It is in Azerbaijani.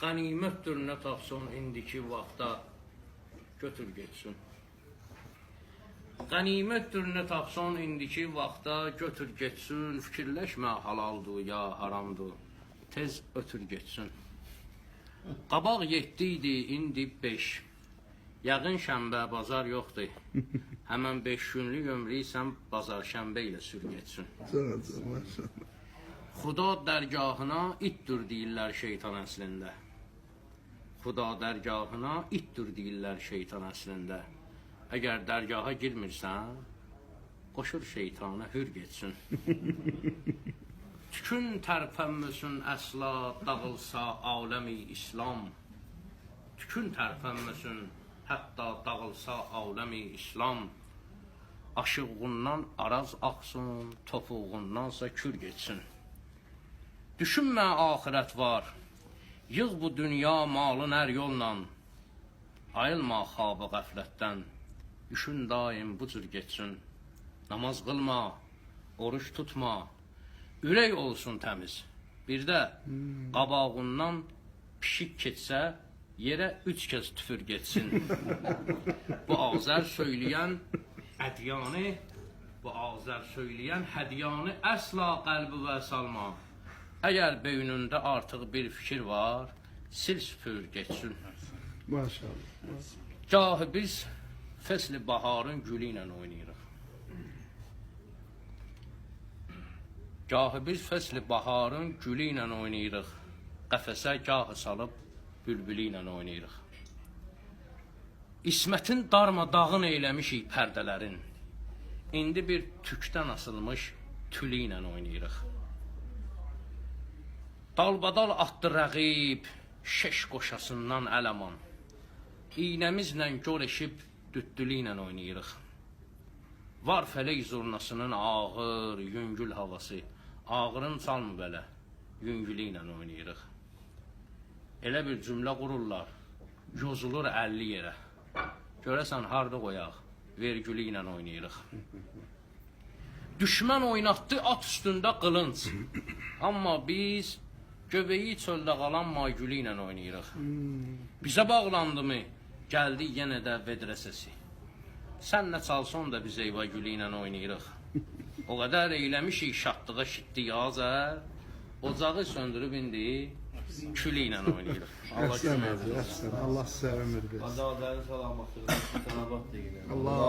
Qənimətdir nə tapsan indiki vaxtda götür getsin. Qənimətdir nə tapsan indiki vaxtda götür getsin. Fikirləşmə halaldır ya haramdır. Tez ötür getsin. Qabaq 7 idi, indi 5. Yəqin şənbə, bazar yoxdur. Həmən 5 günlük ömrü sən bazar şənbə ilə sür getsin. Çox maşallah. Xuda dərgahına itdir deyirlər şeytan əslində. Xuda dərgahına itdir deyirlər şeytan əslində. Əgər dərgaha girmirsən, qoşur şeytana hür getsin. Tükün tərpənməsin əsla dağılsa aləmi İslam. Tükün tərpənməsin hətta dağılsa aləmi İslam. Aşığından araz axsın, topuğundansa kür getsin. Düşünmə axirət var. Yığ bu dünya malın hər yolla. Ayılma xabı qəflətdən. Düşün daim bu cür getsin. Namaz qılma, oruç tutma. Ürək olsun təmiz. Bir də qabağından pişik keçsə, yerə 3 kəz tüfür getsin. Bu Azər söyləyən ədyanı, bu Azər söyləyən hədyanı əsla qəlbivə salma. Əgər beynində artıq bir fikir var, sil süpür getsin. Maşallah. Gahı biz fəsli baharın gülü ilə oynayırıq. Gahı biz fəsli baharın gülü ilə oynayırıq. Qəfəsə gahı salıb bülbülü ilə oynayırıq. İsmətin darmadağın eyləmişik pərdələrin. İndi bir tükdən asılmış tülü ilə oynayırıq. Dalbadal atdı rəqib, şeş qoşasından ələman. İynəmizlə görüşüb düttülü ilə oynayırıq. Var fələk zurnasının ağır, yüngül havası. Ağırın çalmı belə, yüngülü ilə oynayırıq. Elə bir cümlə qururlar, yozulur 50 yerə. Görəsən harda qoyaq, vergülü ilə oynayırıq. Düşmən oynatdı at üstündə qılınc. Amma biz göbəyi çöldə qalan maygülü ilə oynayırıq. Bizə bağlandı mı? Gəldi yenə də vedrə səsi. Sən nə çalsan da biz eyva gülü ilə oynayırıq. O qədər eyləmişik şadlığa şitdik Azər. Ocağı söndürüb indi külü ilə oynayırıq. Allah Əhsən kömək Azər, əhsən. Allah sizə ömür versin. Azərin salamatlığına, selavat deyin. Allah.